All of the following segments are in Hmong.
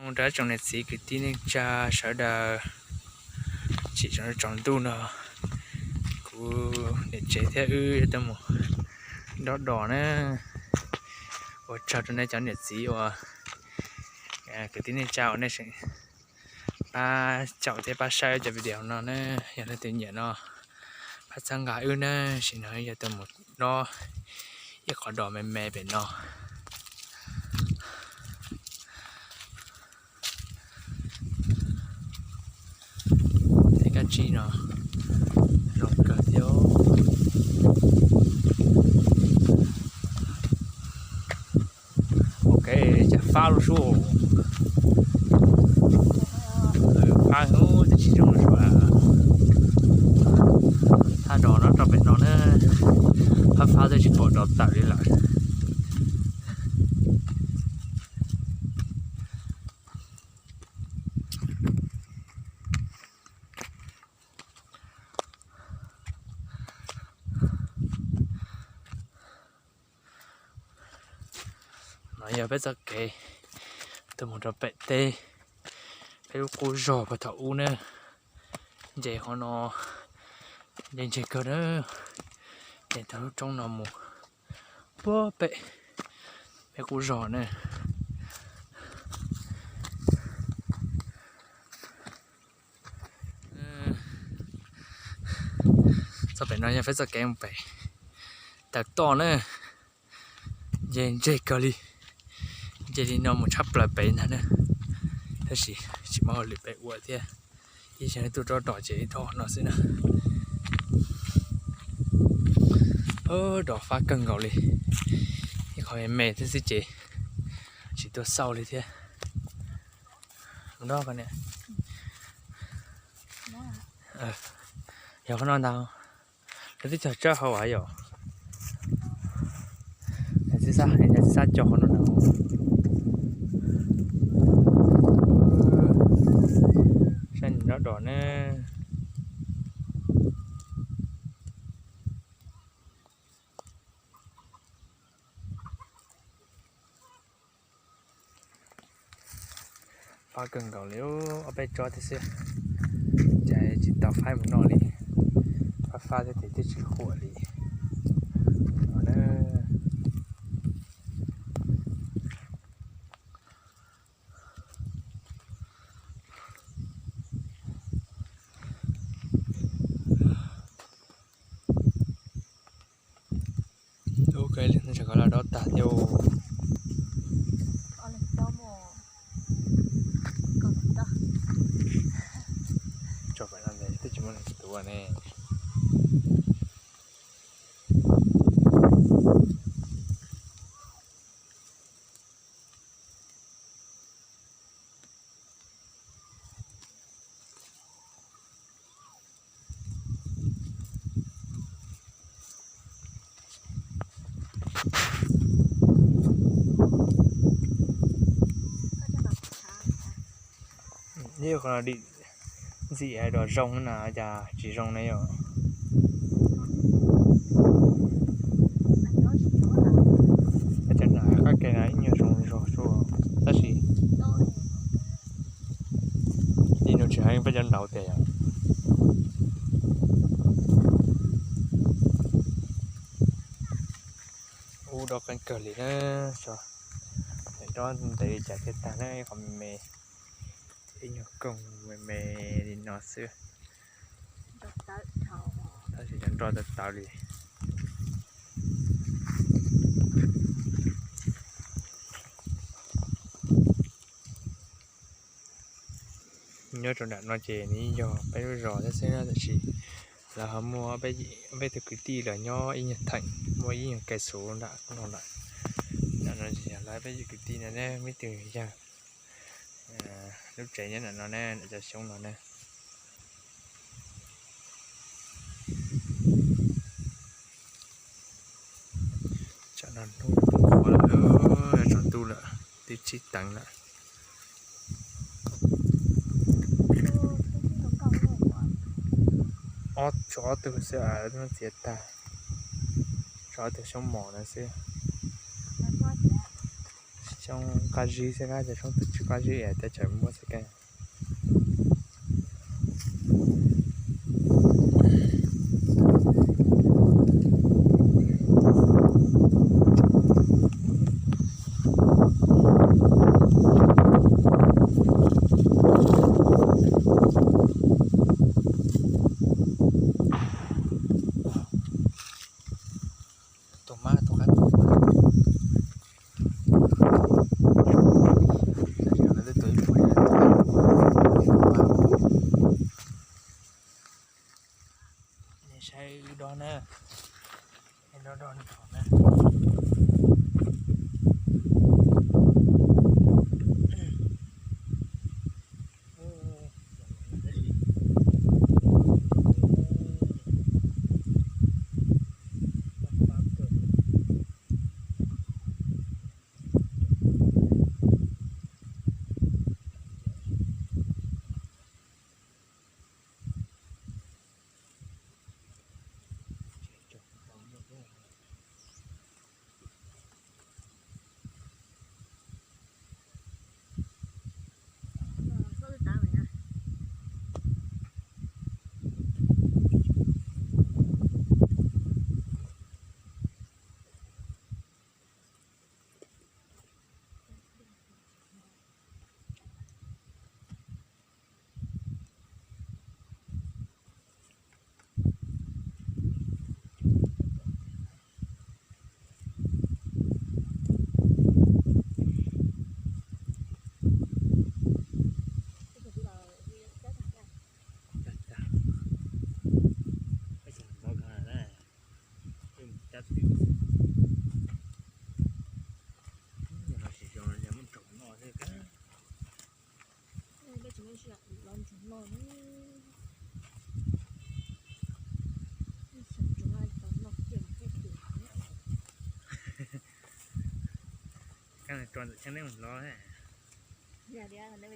Mus rau tsoom niam txiv kwv tij neej tsa sawv daws, tsim tsoom tsaus ntuj no, kuv niam tsev thiab wb yuav tuaj mus dob dos na. Ua tsaug rau nej cov niam txiv uas, kwv tij neej tsa uas nej pab caum thiab pab saib cov video no na. Yog leej twg nyiam no, pab txhawb nqa wb na, sim no yog tuaj mus dob ib qhov dos me me pem no. Tej kab tsib no zoo kawg thiab. Ok, cas fab lub sub. Fab ub, twb tsis zoo sua. Thaj dos no rau pem no na, fab fab twb tsis pom dos tawm li lawm. No yog peb txoj kev tuaj mus rau pem teb, peb lub qub zog puag thaum ub na. Nce qhov no, nce ntseg kawg na, nce tau lub roob no mus puag pem peb qub zog na. Txoj pem no yog peb txoj kev mus pem taws toj na, nce ntseg kawg li, nce li no mus tshaj plaws pem ntag na. Tab sis tsis muaj hauj lwm pem ua thiab, ib zaug tuaj dob dos ces dob no xwb na. Dos fab kawg nkaus li, ib qho me me thiab xwb ces tsis tuaj xauj li thiab. Mus dob ko niam. Yog qhov no ntag, lawv twb cog tsawb hauv as yom. Tsis xav cog qhov no ntag. Saib nws dob dos na. Fab kawg nkaus li, ob peb tsob thiab xwb, cas tsis tau faib mus noj li. Fab fab thiab ces twb tsis huam li no na. Ok, tsam koj los dob tag thiab. Tso pem no ntag, twb tsis muaj neeg tuav ne. Ib qho no dim ntxim hais dos zoo na, cas tsis zoo ne yom. Peb cov nram qab ke no ib nyuag zoo zog tsuas, tab sis ib nus tsis heev peb cov nraud tiag yom. Ub, dob qeeb kawg li na. Dob ntev li cas thiaj tag na, qhov me me, ib nyuag koog me me li no xwb. Tab sis cov nroj tawv tawv li. Nyob rau nram no ces nws yog peb lub zos thiab xwb na, tab sis lawv ho muaj peb tug kwv tij los nyob ib nyuag theem, muaj ib nyuag kais xuv nram no lawm. Nram no ces yog lawv peb yim kwv tij no ne, muaj ib tug yawg lub tsev nyob nram no ne, nram cov xyoob no ne. Tsam no hnub qhuav lawm, tsaus ntuj lawm, twb tsib teev lawm. Ob, tshuav ob tug xwb, txiav tag, tshuav ob tug xyoob mos no xwb. Qab zib xwb, qab cov soob twb tsis qab zib es teb chaws muab xwb keej. Tus mab tus qab, saib do na, do do na. Koj tso ntawm cheeb neb mus los. Kom neb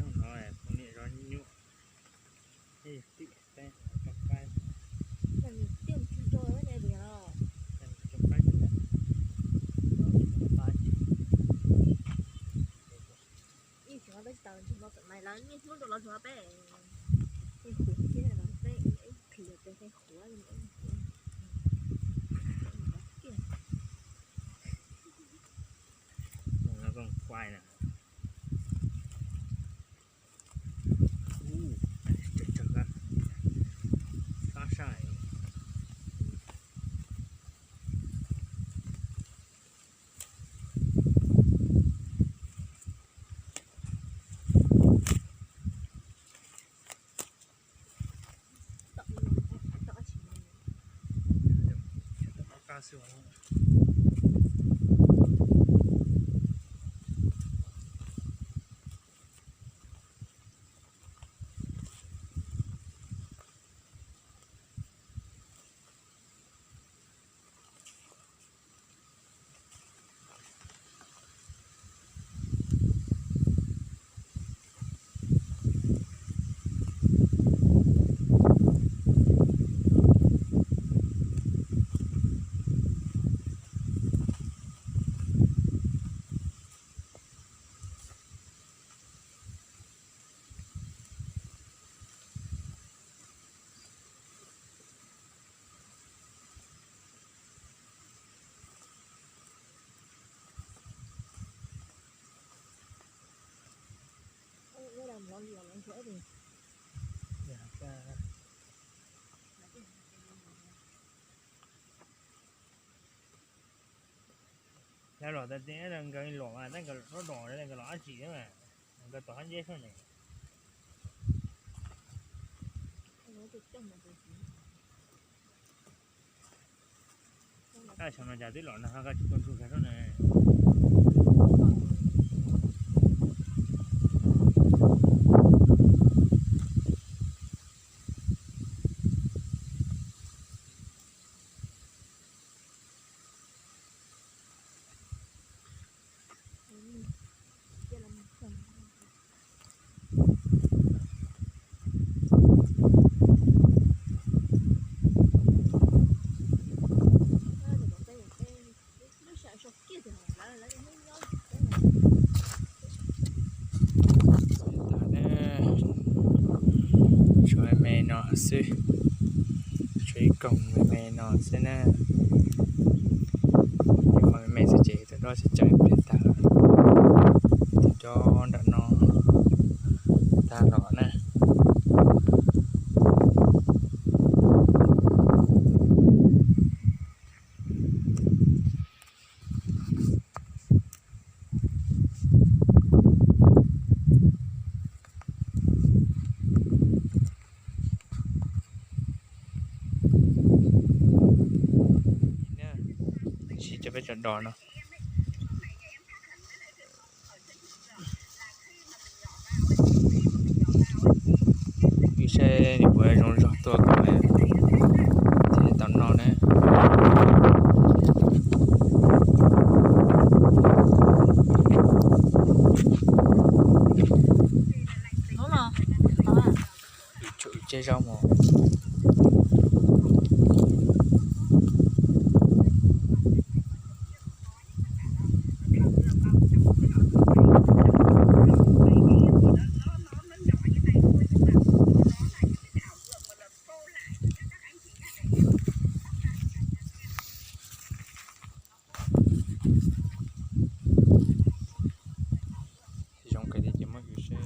mus los poj niam zov nyuj. Ib tim teb tso qaib. Tso qaib tsis tau. Ib tsis tau, tab sis tau tsis tau, niaj hnub rau los tsuav peb, peb qhuav thiab los peb qhia peb qhuav li. Mus no kooj kuaij na. Ub, tsawg tsawg, fab sab. Qab xwb. Lawv los tas ti nkawd los mas tab nkawd los dob dos nkawd los dab tsi mas nkawd tom hab nceb sab ne. Ab, xyov no cas twb los nag ho koj tsis tuaj ntsuag kiag sab ne. xwb, tshuav ib koog me me no xwb na. Ib qho me me xwb ces tus dob tseem ceev pliag tag lawm, tus dob nram no tag los na. Siv cov peb cov dos no. Saib nws puas zoo zog tuaj kom thiaj tau noj na. Tsum tseb zaub mog. Zoo kawg li ces muab hwv seb.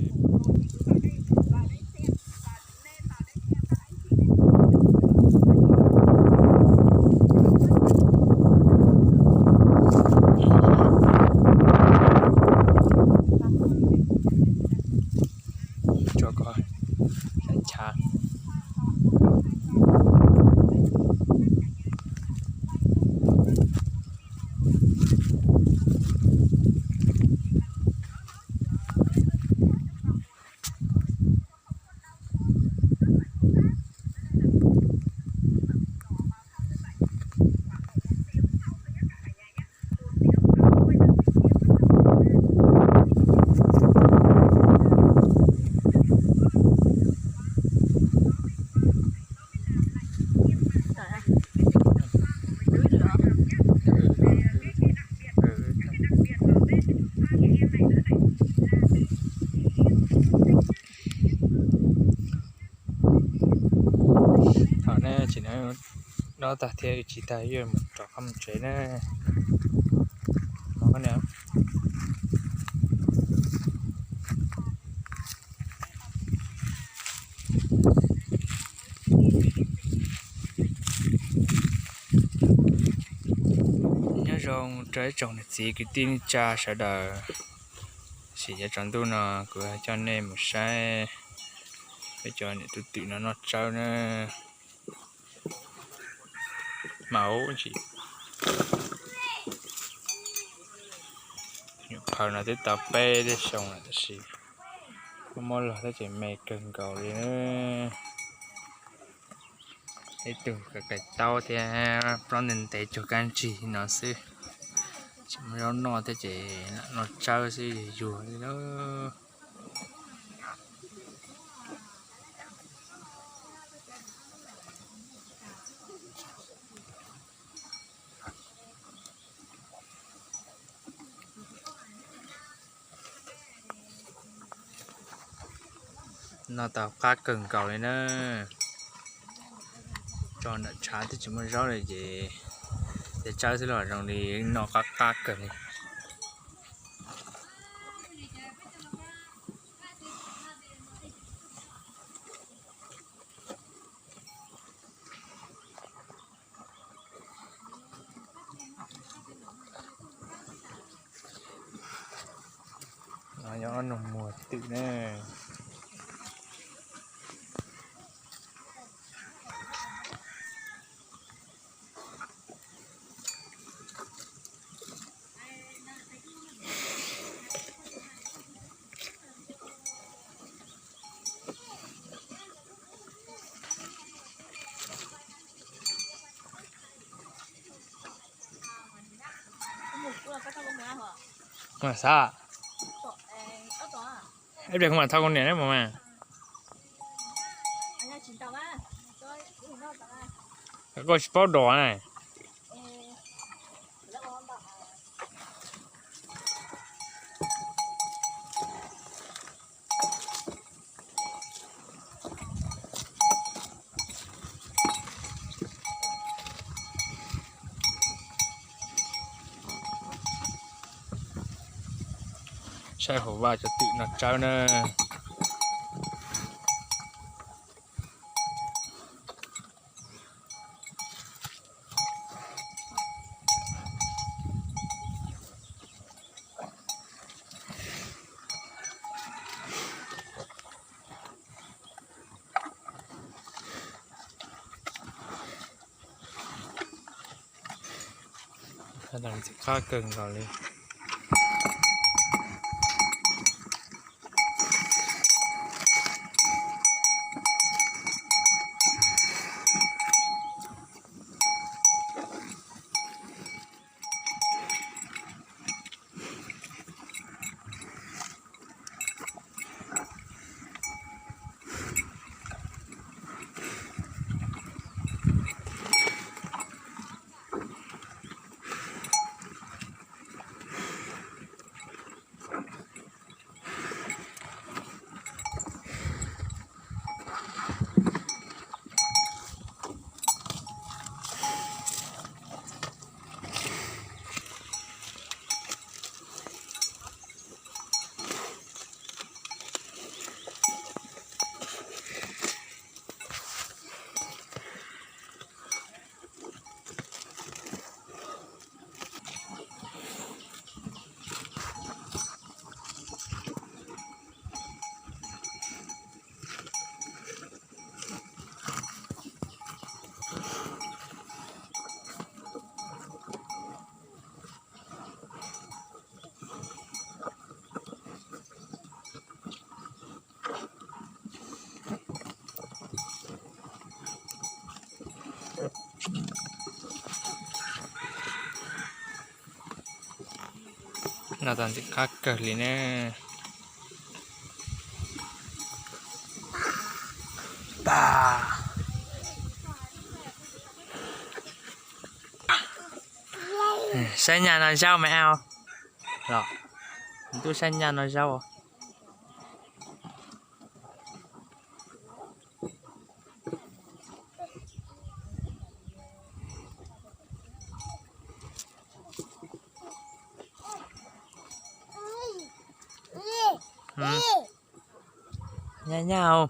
Tso ko, chav. Thaum ne tsis ne, dob tag thiab tsis tag yuav mus rov qab mus tsev na. Nyob zoo rau ib tsoom niam txiv kwv tij neej tsa sawv daws. Sim yav tsaus ntuj no kuv coj nej mus saib peb cov niam tub twm no noj tsawb na. Mas ub, nyuam qhuav no twb tau peb lub xyoo lawm tab sis muaj mob los thiab ces me kawg nkaus li na. Ib tug kav taub thiab plaub ntev ntev cuag kab ntsig no xwb. Tsis muaj zaub noj thiab ces lam noj tsawb xwb yuag li na. Noj tau qab kawg nkaus li na. Tso nram tshav twb tsis muaj zaub li ces, ces tsawb xwb los zoo li noj qab qab kawg li. No yog ob nus muag twm ne. Xav, ib pliag kuv mam thauj kuv niam neb mus mas. Koj tsis paub dos na. Saib hauv vaj cov twm no tsawb na. Ntxim qab kawg nkaus li. No tas ntxim qab kawg li ne. Saib nyaj no zaub mas au. Los, twb saib nyaj no zaub. Nyaj nyaj.